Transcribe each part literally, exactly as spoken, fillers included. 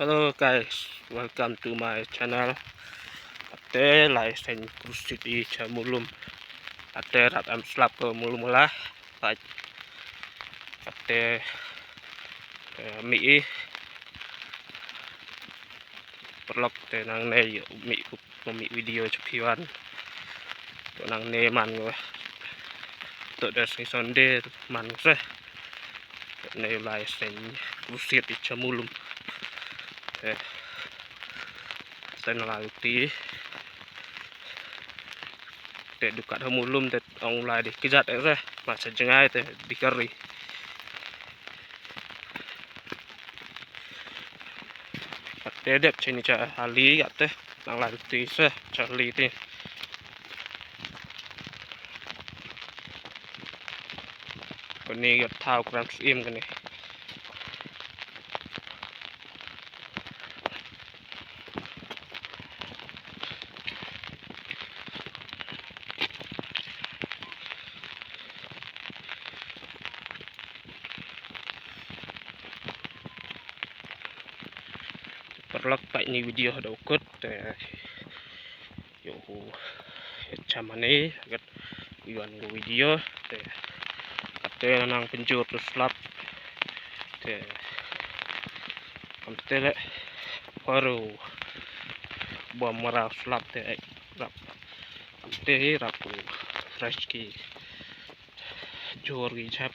Hello guys, welcome to my channel. Ate lai seng krusit i cha mulum. Ate rat am slap ko mulum lah. Pat. Ate, eh, mi i. Perlok te nang ne yo mi kup mi video cha piwan. To nang ne man ngo. To da seng Sunday man ngo se. Ne lai seng krusit i cha mulum. Te, te na lai ti. Te dukat ha mulum te ong lai di kejat e se. Masa jengai te di kari. Te dep chini cha ali ate. Nang lai ti se cha ali ti. Kani gat thau kram sim kani. Perlok pat ni video da ukut, eh, yo, eh, chamane, gat yuan go video, te, ate nang penjur tu slap, te, kamte le, baru, bom marau slap, te, eh, rap, kamte, rap, fresh ki. Jor ki jap.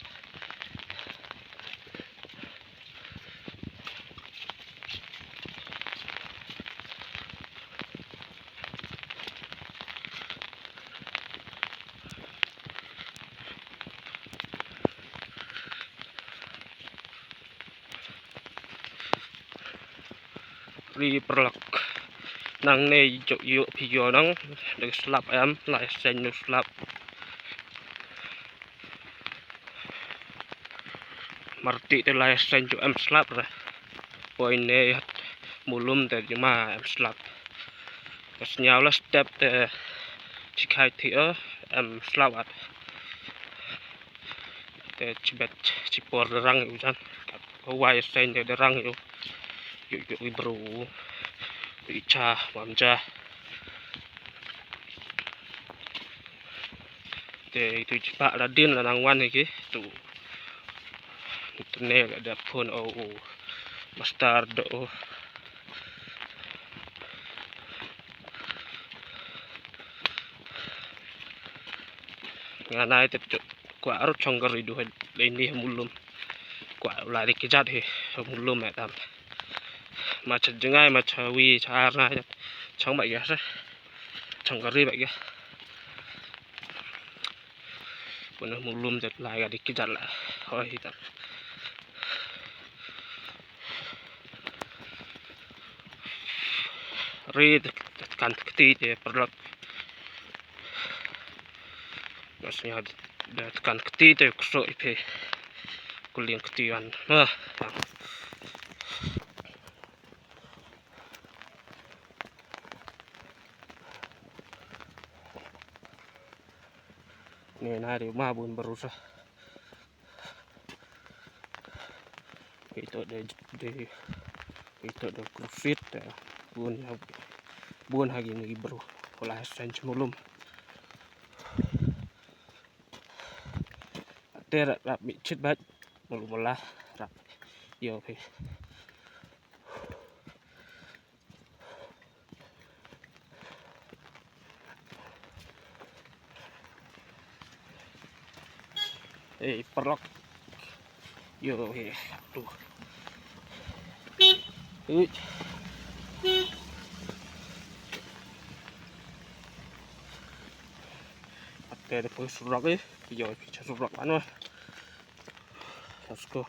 Ri perlok. Nang ne juk yu phi yo nang. Dek slap em, lai seng nu slap. Marti te lai seng juk em slap ra. Poi ne hat mulum te juma em slap. Ka sniaw la step te chikai ti o em slap at. Te chibet chipor derang yu jan. Ka wai sen de derang yu. Yu yu i bru. I cha mam ja. Te itu chipa la din la nang wan ki tu. Internet ada phone o o. Master do o. Nga nai te pechok kwa arut chong kari du hai le ni mulum. Kwa lai di kejat hi mulum eh tam. Ma cha jengai ma cha wi cha ar nai chong ba ya sa. Chong kari ba ya. Pun mulum te lai ka di kejat la. Hoi hi tam. Ri te kan kti te perlok. Mas nya de kan kti te kusuk ipe. Kuling kti an. Nah. Ni na ri ma bun berusa. Ito de, de, ito de krusit, eh, bun ha, bun ha gini bro. Wala sen chmulum. Te rap, rap mi chit bat. Mulu mula rap. Yo, okay. Eh, perlok. Yo, eh, aduh. Eh. Ate de pun surok eh. Yo, pun surok anu. Let's go.